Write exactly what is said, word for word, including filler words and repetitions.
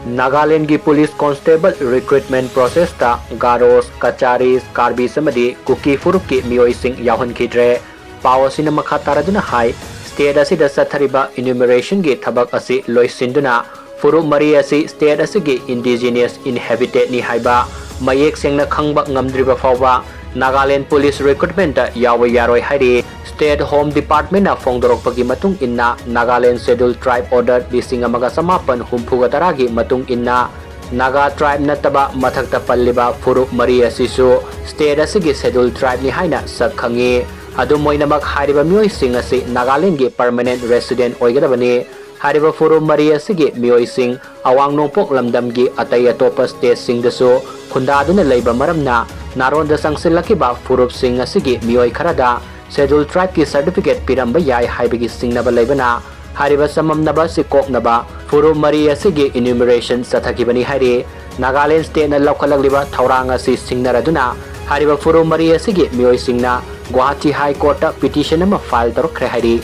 ꯅꯥꯒꯥꯂꯦꯟꯒꯤ police constable recruitment processꯇ ꯒꯥꯔꯣꯁ, ꯀꯆꯥꯔꯤꯁ, ꯀꯥꯔꯕꯤꯁ ꯑꯃꯗꯤ ꯀꯨꯀꯤ ꯐꯨꯔꯨꯞꯀꯤ ꯃꯤꯑꯣꯏꯁꯤꯡ ꯌꯥꯎꯍꯟꯈꯤꯗ꯭ꯔꯦ꯫ ꯄꯥꯎ ꯑꯁꯤꯅ ꯃꯈꯥ ꯇꯥꯔꯗꯨꯅ ꯍꯥꯏ, state ꯑꯁꯤꯗ ꯆꯠꯊꯔꯤꯕ enumerationꯒꯤ ꯊꯕꯛ ꯑꯁꯤ ꯂꯣꯏꯁꯤꯟꯗꯨꯅ ꯐꯨꯔꯨꯞ ꯃꯔꯤ ꯑꯁꯤ state ꯑꯁꯤꯒꯤ indigenous inhabitantꯅꯤ ꯍꯥꯏꯕ ꯃꯌꯦꯛ ꯁꯦꯡꯅ ꯈꯪꯕ ꯉꯝꯗ꯭ꯔꯤꯕ ꯐꯥꯎꯕ Nagaland Police recruitmentꯇ ꯌꯥꯎꯕ ꯌꯥꯔꯣꯏ ꯍꯥꯏꯔꯤ꯫ State Home Departmentꯅ ꯐꯣꯡꯗꯣꯔꯛꯄꯒꯤ ꯃꯇꯨꯡ ꯏꯟꯅ, Nagaland Scheduled Tribe Order ꯂꯤꯁꯤꯡ ꯑꯃꯒ ꯆꯃꯥꯄꯟ ꯍꯨꯝꯐꯨꯒ ꯇꯔꯥꯒꯤ ꯃꯇꯨꯡ ꯏꯟꯅ, ꯅꯥꯒꯥ tribe ꯅꯠꯇꯕ ꯃꯊꯛꯇ ꯄꯜꯂꯤꯕ ꯐꯨꯔꯨꯞ ꯃꯔꯤ ꯑꯁꯤꯁꯨ state ꯑꯁꯤꯒꯤ Scheduled Tribeꯅꯤ ꯍꯥꯏꯅ ꯁꯛ ꯈꯪꯉꯤ꯫ ꯑꯗꯨꯝ ꯑꯣꯏꯅꯃꯛ, ꯍꯥꯏꯔꯤꯕ ꯃꯤꯑꯣꯏꯁꯤꯡ ꯑꯁꯤ ꯅꯥꯒꯥꯂꯦꯟꯗꯒꯤ permanent resident ꯑꯣꯏꯒꯗꯕꯅꯤ꯫ ꯍꯥꯏꯔꯤꯕ ꯐꯨꯔꯨꯞ ꯃꯔꯤ ꯑꯁꯤꯒꯤ ꯃꯤꯑꯣꯏꯁꯤꯡ ꯑꯋꯥꯡ ꯅꯣꯡꯄꯣꯛ ꯂꯝꯗꯝꯒꯤ ꯑꯇꯩ ꯑꯇꯣꯞꯄ stateꯁꯤꯡꯗꯁꯨ ꯈꯨꯟꯗꯥꯗꯨꯅ ꯂꯩꯕ ꯃꯔꯝꯅ, ꯅꯥꯔꯣꯟꯗ ꯆꯪꯁꯤꯜꯂꯛꯈꯤꯕ ꯐꯨꯔꯨꯞꯁꯤꯡ ꯑꯁꯤꯒꯤ ꯃꯤꯑꯣꯏ ꯈꯔꯗ Scheduled Tribeꯀꯤ certificate ꯄꯤꯔꯝꯕ ꯌꯥꯏ ꯍꯥꯏꯕꯒꯤ ꯆꯤꯡꯅꯕ ꯂꯩꯕꯅ, ꯍꯥꯏꯔꯤꯕ ꯆꯃꯝꯅꯕ ꯑꯁꯤ ꯀꯣꯛꯅꯕ ꯐꯨꯔꯨꯞ ꯃꯔꯤ ꯑꯁꯤꯒꯤ enumeration ꯆꯠꯊꯈꯤꯕꯅꯤ ꯍꯥꯏꯔꯤ꯫ ꯅꯥꯒꯥꯂꯦꯟ stateꯅ ꯂꯧꯈꯠꯂꯛꯂꯤꯕ ꯊꯧꯔꯥꯡ ꯑꯁꯤ ꯁꯤꯡꯅꯔꯗꯨꯅ, ꯍꯥꯏꯔꯤꯕ ꯐꯨꯔꯨꯞ ꯃꯔꯤ ꯑꯁꯤꯒꯤ ꯃꯤꯑꯣꯏꯁꯤꯡꯅ ꯒꯨꯋꯥꯍꯥꯇꯤ High Courtꯇ petition ꯑꯃ file ꯇꯧꯔꯛꯈ꯭ꯔꯦ ꯍꯥꯏꯔꯤ꯫